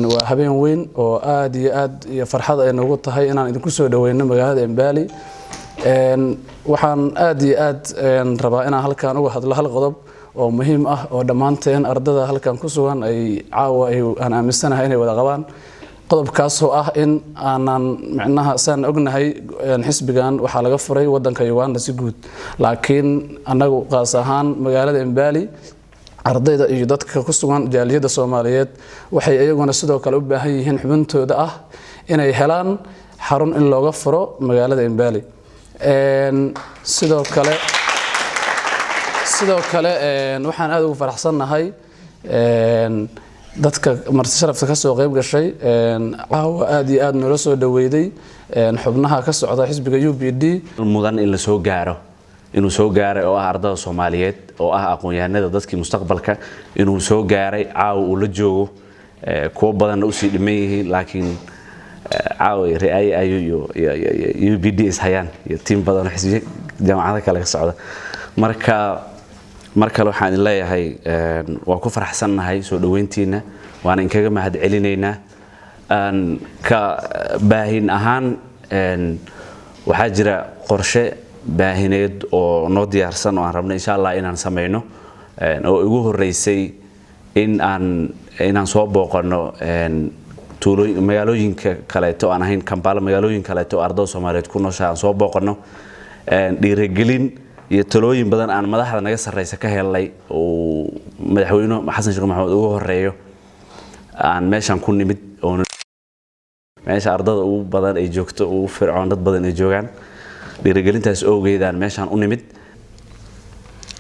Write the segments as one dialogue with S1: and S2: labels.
S1: Waa habeen weyn oo aad iyo aad iyo farxad ay noogu tahay inaan idinku soo dhaweyno magaalada Mbali. Waxaan aad iyo aad rabaa inaan halkan uga hadlo hal qodob oo muhiim ah oo dhammaanteen ardada halkan ku sugan ay caawa ay aan aaminsanahay inay wada qabaan. Qodobkaasoo ah in aanan micnaha saan ognahay, xisbigan waxaa laga furay wadanka Uganda si guud, laakiin annagu qaas ahaan magaalada Mbali ardayda iyo dadka ku sugan jaaliyadda Soomaaliyeed waxay iyaguna sidoo kale u baahan yihiin xubintooda ah inay helaan xarun in looga furo magaalada Mbali. Sidoo kale waxaan aada ugu faraxsannahay dadka marti sharafta ka soo qayb gashay caawa, aada iyo aada noola soo dhaweyday, xubnaha ka socda xisbiga UPD.
S2: Mudan in la soo gaaro, inuu soo gaaray oo ah ardada Soomaaliyeed oo ah aqoon-yahanada dadkii mustaqbalka, inuu soo gaaray caawa, uu la joogo, kuwo badanna usii dhiman yihiin, laakiin caawa ri'aaye ayu iyo UPD is hayaan iyo tiim badan oo xisbiye jaamacado kale ka socda. Marka mar kale waxaan idin leeyahay waa ku faraxsannahay soo dhoweyntiina, waana inkaga mahad celinaynaa. Ka baahin ahaan, waxaa jira qorshe baahineed oo noo diyaarsan oo aan rabno, insha Allah, inaan samayno, oo igu horeysay in aan inaan soo booqano tuulooyin, magaalooyinka kaleeto aan ahayn Kampala, magaalooyin kaleeto oo ardada Soomaaliyeed ku nooshahay aan soo booqano, dhiirigelin iyo talooyin badan aan madaxda naga sarreysa ka helnay, uu Madaxweyne Xasan Sheekh Maxamuud ugu horeeyo, aan meeshan ku nimid oo meesha ardada ugu badan ay joogto, ugu fircoon, dad badan ay joogaan. Dhiirigelintaas awgeed aan meeshaan u nimid.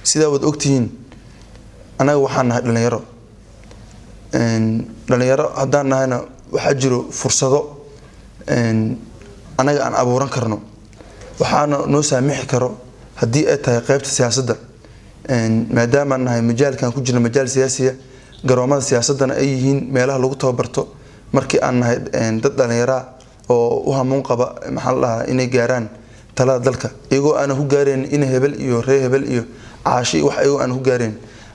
S3: Sidaa waad ogtihiin, annaga waxaan nahay dhalinyaro. Dhalinyaro haddaan nahayna, waxaa jiro fursado annaga aan abuuran karno, waxaana noo saamixi karo haddii ay tahay qeybta siyaasadda, maadaamaan nahay majaalkan ku jirna majaal siyaasiya, garoomada siyaasaddana ay yihiin meelaha lagu tababarto. Markii aan nahay dad dhalinyaraa oo u hamuun qaba, maxaa la dhahaa, inay gaaraan talada dalka, iyagoo aanan ku gaarayn in hebel iyo reer hebel iyo caashi wax, iyagoo aanan ku gaarayn,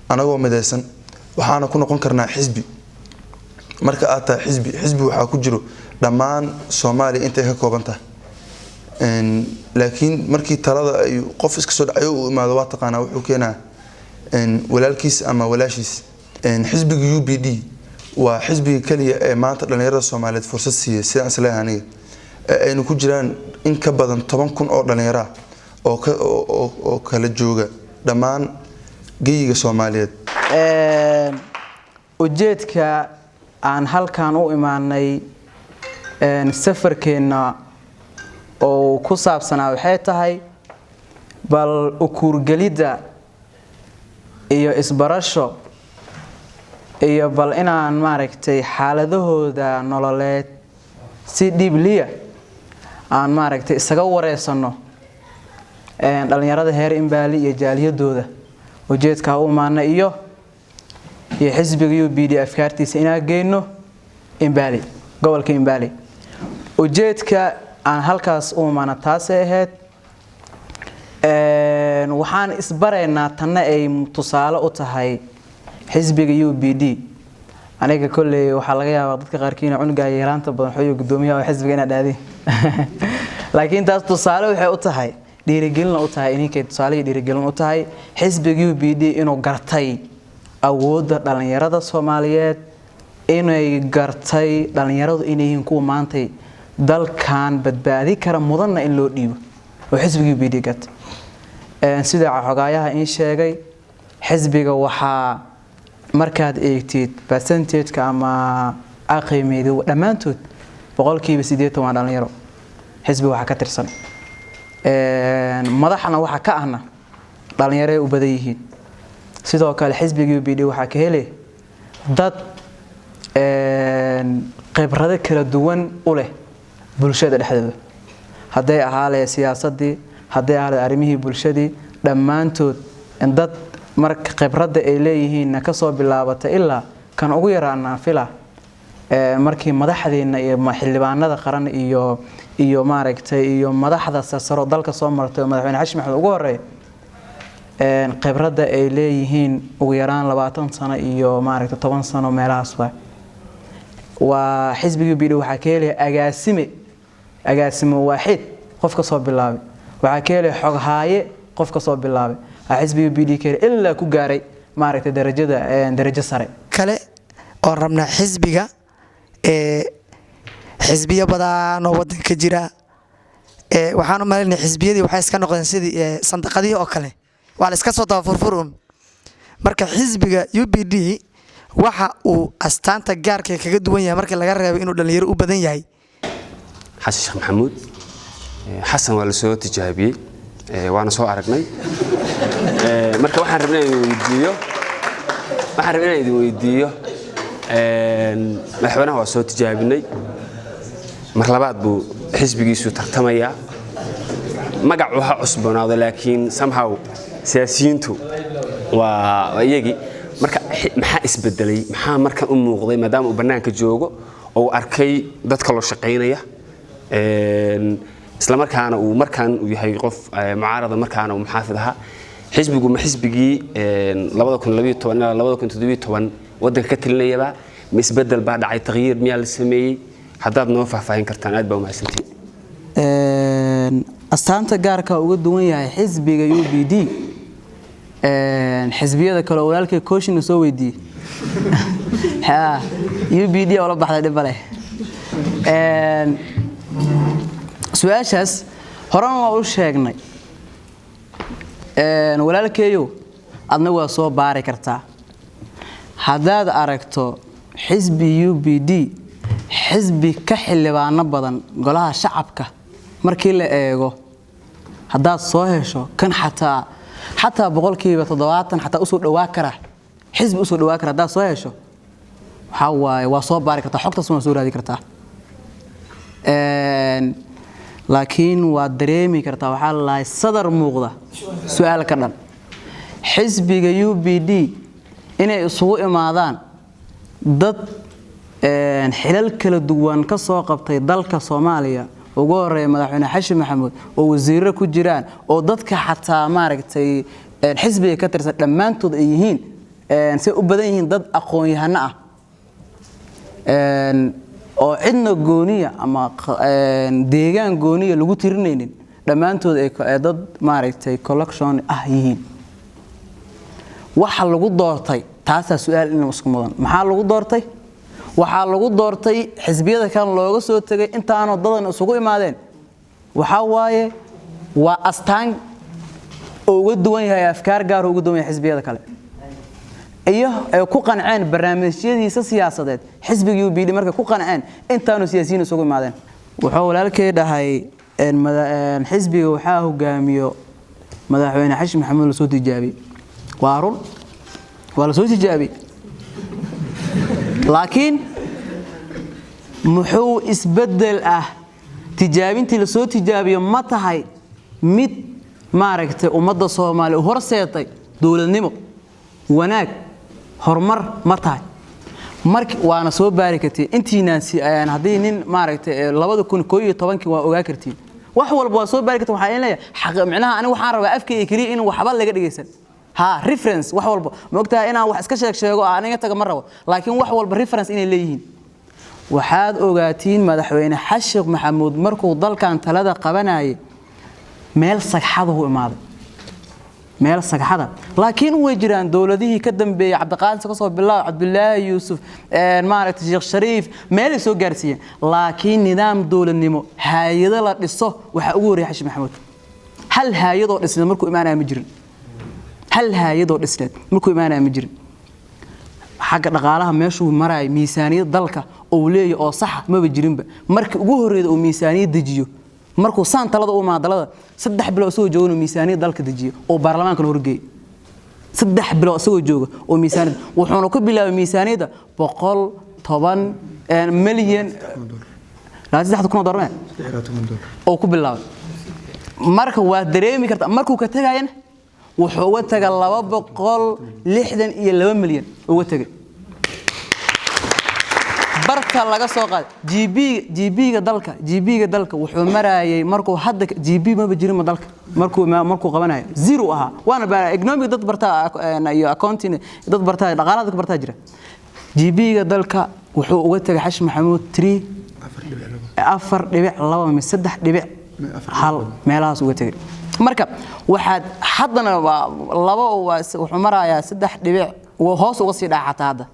S3: anagoo midaysan waxaana ku noqon karnaa xisbi. Marka aad tahay xisbi, xisbi waxaa ku jiro dhammaan Soomaaliya intay ka kooban tahay. Laakiin markii talada ay qof iska soo dhacayo uu imaado, waa taqaanaa, wuxuu keenaa walaalkiis ama walaashiis. Xisbiga UPD waa xisbiga kaliya ee maanta dhalinyarada Soomaaliyeed fursad siiya, sidaan isleeyahay aniga, ee aynu ku jiraan in ka badan 10,000 oo dhalinyaro ah oo kala jooga dhammaan geyiga Soomaaliyeed.
S4: Ujeedka aan halkan u imaanay, safarkeenna oo ku saabsanaa, waxay tahay bal ukuurgelidda iyo isbarasho iyo bal inaan maaragtay xaaladahooda nololeed si dhiibliya aan maaragtay isaga wareysano dhalinyarada heer Imbaali iyo jaaliyadooda. Ujeedkaa u imaanay iyo xisbiga UPD afkaartiisa inaan geyno Imbaali, gobolka Imbaali, ujeedka aan halkaas u imaana taasay ahayd. Waxaan isbaraynaa, tanna ay tusaale u tahay xisbiga UPD. Aniga kolley waxaa laga yaabaa dadka qaarkiina cunuga yaraanta badan xoyo gudoomiyaha oo xisbiga inaad dhaadeen, laakiin taas tusaale waxay u tahay, dhiirigelin u tahay, ininkay tusaale iyo dhiirigelin u tahay xisbiga UPD inuu gartay awoodda dhalinyarada Soomaaliyeed, inay gartay dhalinyaradu inay yihiin kuwa maantay dalkan badbaadi kara, mudanna in loo dhiibo oo xisbiga UPD gartay. Sida xogaayaha in sheegay, xisbiga waxaa markaad eegtid percentage-ka ama qiimeeyay, dhammaantood 80% waa dhalinyaro. Xisbiga waxaa ka tirsan, madaxna waxaa ka ahna dhalinyaro ay u badan yihiin. Sidoo kale xisbiga UPD waxaa ka helay dad khibrado kala duwan u leh bulshada dhexdeeda, hadday ahaa siyaasadii, hadday ahaa arrimihii bulshadii, dhammaantood dad marka khibradda ay leeyihiinna kasoo bilaabata ilaa kan ugu yaraanaa fila. Markii madaxdeena iyo xildhibaanada qaran iyo maaragtay iyo madaxda sarsaro dalka soo martay oo Madaxweyne Xasan Maxamed ugu horeeya, khibradda ay leeyihiin ugu yaraan 20 sano iyo maaragtay 10 sano meelahaas. Waa xisbiga UPD. Waxaa ka helaya agaasime, agaasime waaxid qof ka soo bilaabay, waxaa ka helaya xoghaaye qof ka soo bilaabay, waxaa xisbiga UPD ka helay ilaa ku gaaray maaragtay darajada darajo sare.
S5: Kale oon rabnaa xisbiga ee xisbiyo badan oo wadanka jira ee waxaan u malaynaya xisbiyadii waxay iska noqdeen sidii sandaqadihii oo kale, waa la iska soo daba furfur un. Marka xisbiga UPD waxa uu astaanta gaarka kaga duwan yahay, marka laga reebo inuu dhalinyaro u badan yahay,
S6: Xasan Sheekh Maxamuud, Xasan waa la soo tijaabiyey, waana soo aragnay. Marka waxaan rabnay inaan idin weydiiyo, madaxweynaha waa soo tijaabinay, mar labaad buu xisbigiisu tartamayaa, magacu ha cusboonaado, laakiin somehow siyaasiyiintu waa iyagii. Marka maxaa isbedelay? Maxaa markan u muuqday, maadaama uu bannaanka joogo oo uu arkay dadka loo shaqaynaya, isla markaana uu markaan uu yahay qof mucaarada, markaana uu muxaafid ahaa? Xisbigu ma xisbigii 2012 ilaa 2017 waddanka ka talinayaba? Ma isbedel baa dhacay? Taqyiir miyaa la sameeyey? Haddaad noo faahfaahin kartaan, aad baa umahadsantihin.
S4: Astaanta gaarka uga duwan yahay xisbiga UPD xisbiyada kale oo walaalkay koshina soo weydiiyey, UPD oo la baxday dhib male. Su-aashaas horena waa u sheegnay. Walaalkeeyow, adna waa soo baari kartaa haddaad aragto xisbi UPD xisbi ka xildhibaano badan golaha shacabka markii la eego. Haddaad soo hesho kan xataa 70% xataa usoo dhawaa kara, xisbi usoo dhawaa kara haddaad soo hesho, waxaa waaye waa soo baari kartaa, xogtaas waa soo raadi kartaa. Laakiin waad dareemi kartaa, waxaa la lahay sadar muuqda su-aal ka dhan. Xisbiga UPD inay isugu imaadaan dad xilal kala duwan ka soo qabtay dalka Soomaaliya, ugu horeeya madaxweyne Xashin Maxamuud, oo wasiirro ku jiraan, oo dadka xataa maaragtay xisbiga ka tirsan dhammaantood ay yihiin, say u badan yihiin dad aqoon-yahano ah, oo cidna gooniya ama deegaan gooniya lagu tirinaynin, dhammaantood ay dad maaragtay collection ah yihiin. Waxa lagu doortay taasaa su-aal in isku mudan. Maxaa lagu doortay? Waxaa lagu doortay xisbiyada kan looga soo tegay intaanoo dadan isugu imaadeen, waxaa waaye waa astaan oo uga duwan yahay, afkaar gaar uga duwan yahay xisbiyada kale, iyo ay ku qanceen barnaamijyadiisa siyaasadeed. Xisbiga UPD markay ku qanceen intaanu siyaasiyiin isugu imaadeen. Wuxuu walaalkay dhahay xisbiga waxaa hogaamiyo madaxweyne Xashin Maxamuud, la soo tijaabiyey. Waa run, waa la soo tijaabiyey, laakiin muxuu isbeddel ah tijaabintii la soo tijaabiyo ma tahay mid maaragtay ummadda Soomaaliya u horseetay dowladnimo, wanaag, horumar ma tahay? Mark waana soo baari kartiin intiinaan haddii nin maaragtay 2011-kii waa ogaa kartiin, wax walba waa soo baari kartiin. Waxaa in leeyahay micnaha aniga waxaan rabaa afkayga keliya in waxba laga dhegeysan ha reference. Wax walba ma ogtahay inaan wax iska sheeg sheego aniga taga ma rabo, laakiin wax walba reference inay leeyihiin. Waxaad ogaatiin madaxweyne Xashiq Maxamuud markuu dalkan talada qabanayay meel sagxaduhu imaaday, meel sagxada. Laakiin way jiraan dowladihii ka dambeeyay, Cabdiqaasim ka soo bilaab, Cabdulaahi Yuusuf, maaragtay Sheekh Shariif, meelay soo gaarsiiyeen. Laakiin nidaam dowladnimo hay'ado la dhiso waxaa ugu horreeyay Xashin Maxamuud. Hal hay'adoo dhisneed markuu imaanaya ma jirin, hal hay'adoo dhisneed markuu imaanaya ma jirin. Xagga dhaqaalaha meeshuu maraayo, miisaaniyad dalka uu leeyahay oo saxa maba jirinba. Markii ugu horreeyay uu miisaaniyad dejiyo, markuu saan talada u maadalada 3 bilood isagoo joogo inuu miisaaniyad dalka dejiyo oo baarlamaankana horgeeyay, 3 bilood isagoo jooga oo miisaaniyad, wuxuuna ku bilaabay miisaaniyadda 110 milyan 23 kun oo dollar oo ku bilaabay. Marka waa dareemi kartaa markuu ka tagayana wuxuu uga tagay 262 milyan uga tagay. Barta laga soo qaaday GB GB-ga dalka, GB-ga dalka wuxuu marayay markuu hadda GB maba jirin ma dalka markuu qabanayo zero ahaa. Waana baa economic dad bartaa iyo accounting dad bartaa, dhaqaalaha dad bartaa jira. GB-ga dalka Wuxuu uga tegay Xasan Maxamuud 3, 4.2 mise 3.1 meelahaas uga tegay.
S7: Marka waxaad haddana waa labo, waa wuxuu marayaa saddex dhibic, wuu hoos uga sii dhaca xataa hadda.